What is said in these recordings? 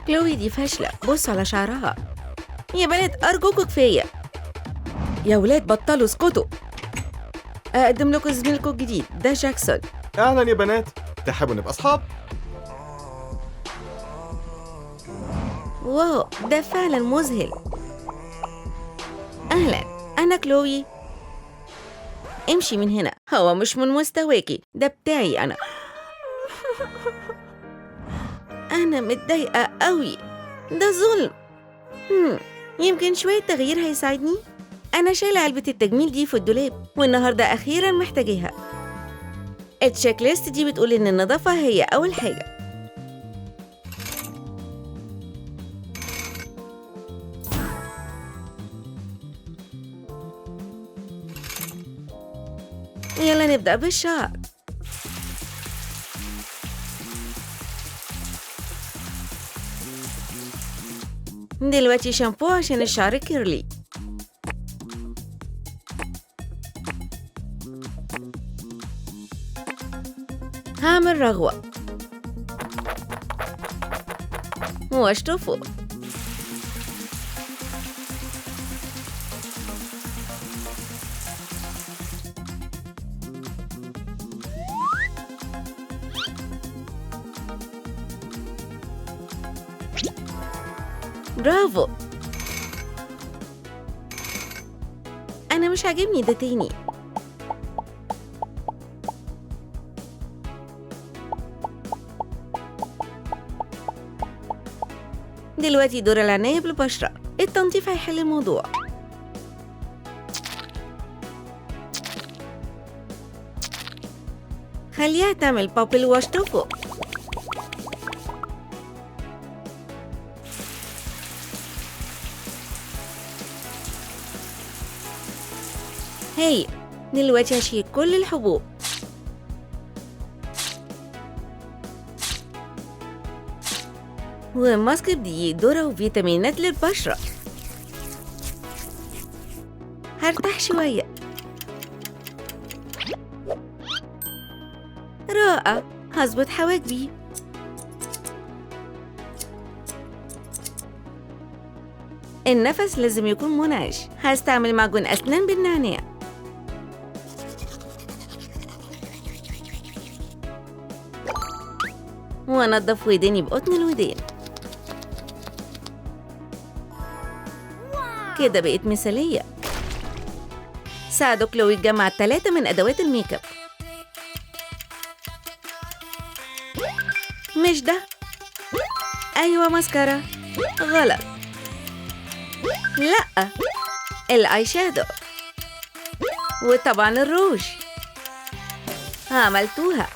كلوي دي فاشلة، بص على شعرها. يا بنات أرجوكوا كفاية. يا ولاد بطلوا اسكتوا. أقدم لكم زميلكم الجديد، ده جاكسون. أهلا يا بنات، تحبوا نبقى أصحاب؟ wow، ده فعلا مذهل. أهلا، أنا كلوي. امشي من هنا، هو مش من مستواكي، ده بتاعي أنا. أنا متضايقة قوي، ده ظلم. يمكن شوية تغيير هيساعدني. أنا شايلة علبة التجميل دي في الدولاب، والنهاردة أخيراً محتاجاها. ال checklist دي بتقول إن النظافة هي أول حاجة. يلا نبدأ بالشعر. دلوقتي شامبو عشان الشعر curly. هعمل رغوة واشطفه. برافو. أنا مش عاجبني ده تاني. دلوقتي دور العناية بالبشرة. التنظيف هيحل الموضوع. خليها تعمل بابل واشطفه. هاي، دلوقتي هشيل كل الحبوب. وماسك بدقيق ذرة وفيتامينات للبشرة. هرتاح شوية. رائع، هظبط حواجبي. النفس لازم يكون منعش. هستعمل معجون أسنان بالنعناع. وأنضف وداني بقطن الودان. كده بقت مثالية. ساعدوا كلوي تجمع 3 من أدوات ال make up. مش ده. أيوة ماسكارا. غلط. لأ، ال eye shadow. وطبعا الروج. عملتوها.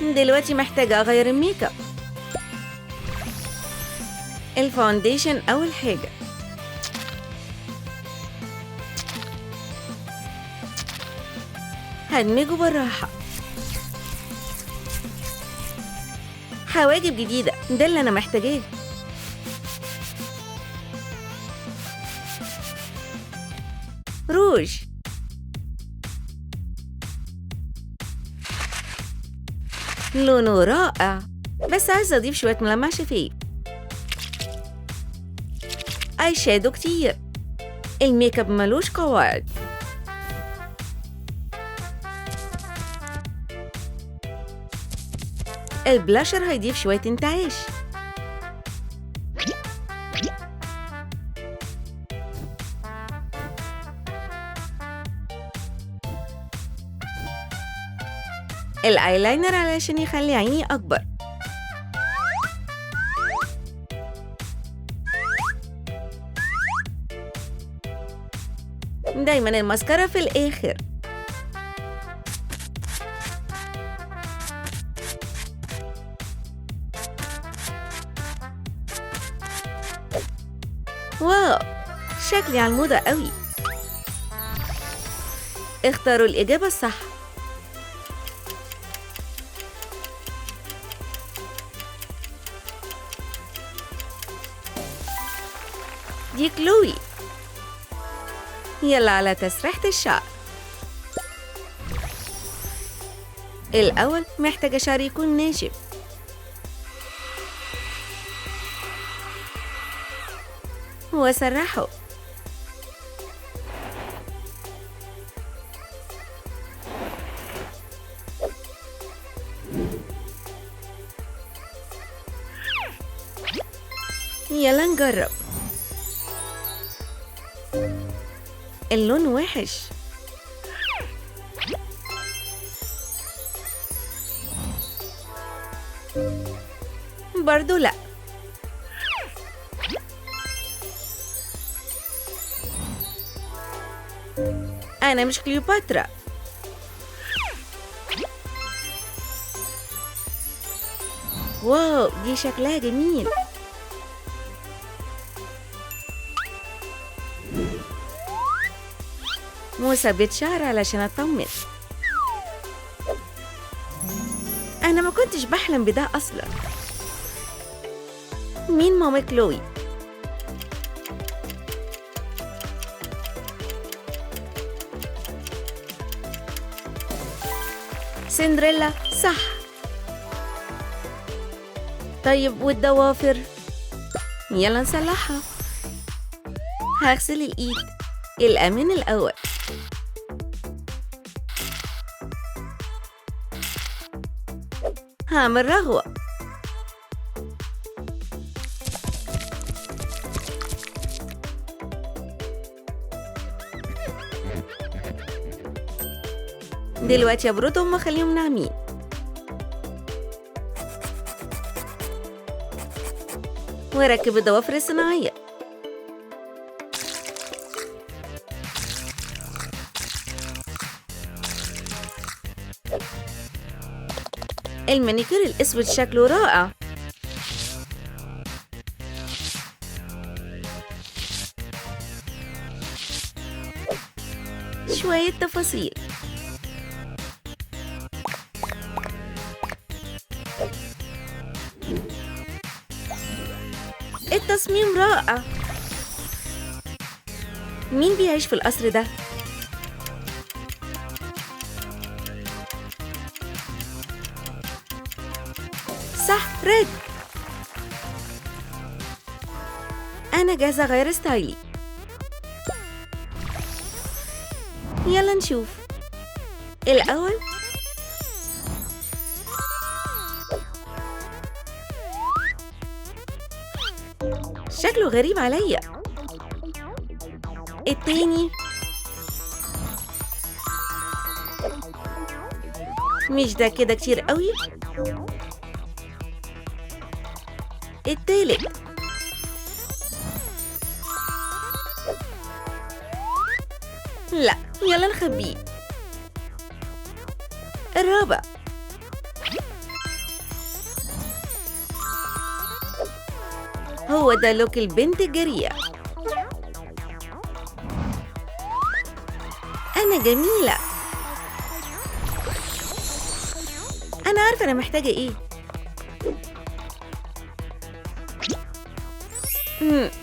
دلوقتي محتاجة أغير ال make up. ال foundation أول حاجة. هدمجه بالراحة. حواجب جديدة، ده اللي أنا محتاجاه. روج. لونه رائع، بس عايزة أضيف شوية ملمع شفايف. eye shadow كتير. ال make up ملوش قواعد. البلاشر هيضيف شوية انتعاش. الايلاينر علشان يخلي عيني أكبر. دايما المسكرة في الآخر. واو، شكلي على الموضة قوي. اختاروا الإجابة الصح. دي كلوي. يلا على تسريحة الشعر. الأول محتاجة شعري يكون ناشف. وأسرحه. يلا نجرب. اللون وحش. برضو لأ. أنا مش كليوباترا. واو، دي شكلها جميل. مثبت شعر علشان أطمن. أنا ما كنتش بحلم بده أصلا. مين ماما كلوي؟ سندريلا، صح. طيب والضوافر؟ يلا نصلحها. هغسل الإيد، الأمان الأول. هعمل رغوة. دلوقتي ابردهم واخليهم ناعمين. واركب الضوافر الصناعية. المانيكير الأسود شكله رائع. شوية تفاصيل. التصميم رائع. مين بيعيش في القصر ده؟ صح، ريد. أنا جاهزة أغير ستايلي. يلا نشوف. الأول شكله غريب عليا. التاني مش ده كده كتير قوي. التالت لا، يلا نخبيه. الرابع هو ده لوك البنت الجريئة. أنا جميلة. أنا عارفة أنا محتاجة إيه.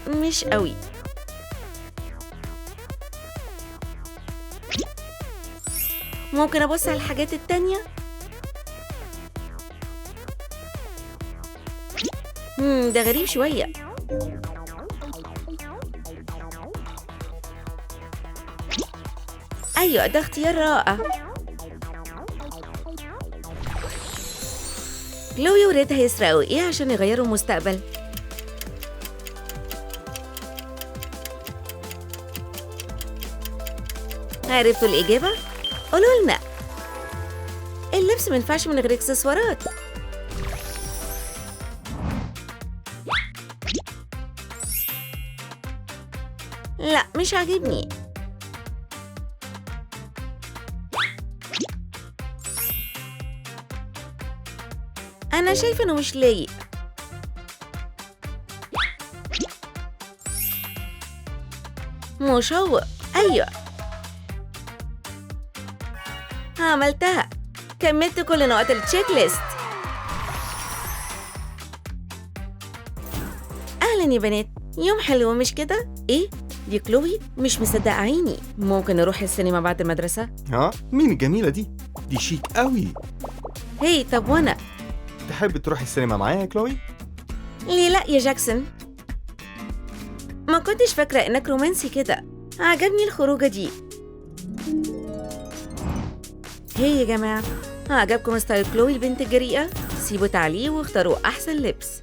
مش قوي. ممكن أبص على الحاجات التانية؟ ده غريب شوية. أيوة، ده اختيار رائع. كلوي وريد هيسرقوا إيه عشان يغيروا المستقبل؟ عرفتوا الإجابة؟ قولوا لنا. اللبس مينفعش من غير اكسسوارات. لا، مش عاجبني. أنا شايفة إنه مش لايق. مشوق. أيوة، عملتها. كملت كل نقاط التشيك ليست. أهلا يا بنات، يوم حلو مش كده؟ إيه؟ دي كلوي؟ مش مصدقة عيني. ممكن نروح السينما بعد المدرسة؟ ها؟ مين الجميلة دي؟ دي شيك قوي. هي طب وأنا؟ تحب تروحي السينما معايا يا كلوي؟ ليه لأ يا جاكسون؟ ما كنتش فاكرة إنك رومانسي كده. عجبني الخروجة دي. هي يا جماعة، عجبكم style كلوي البنت الجريئة؟ سيبوا تعليق واختاروا أحسن لبس.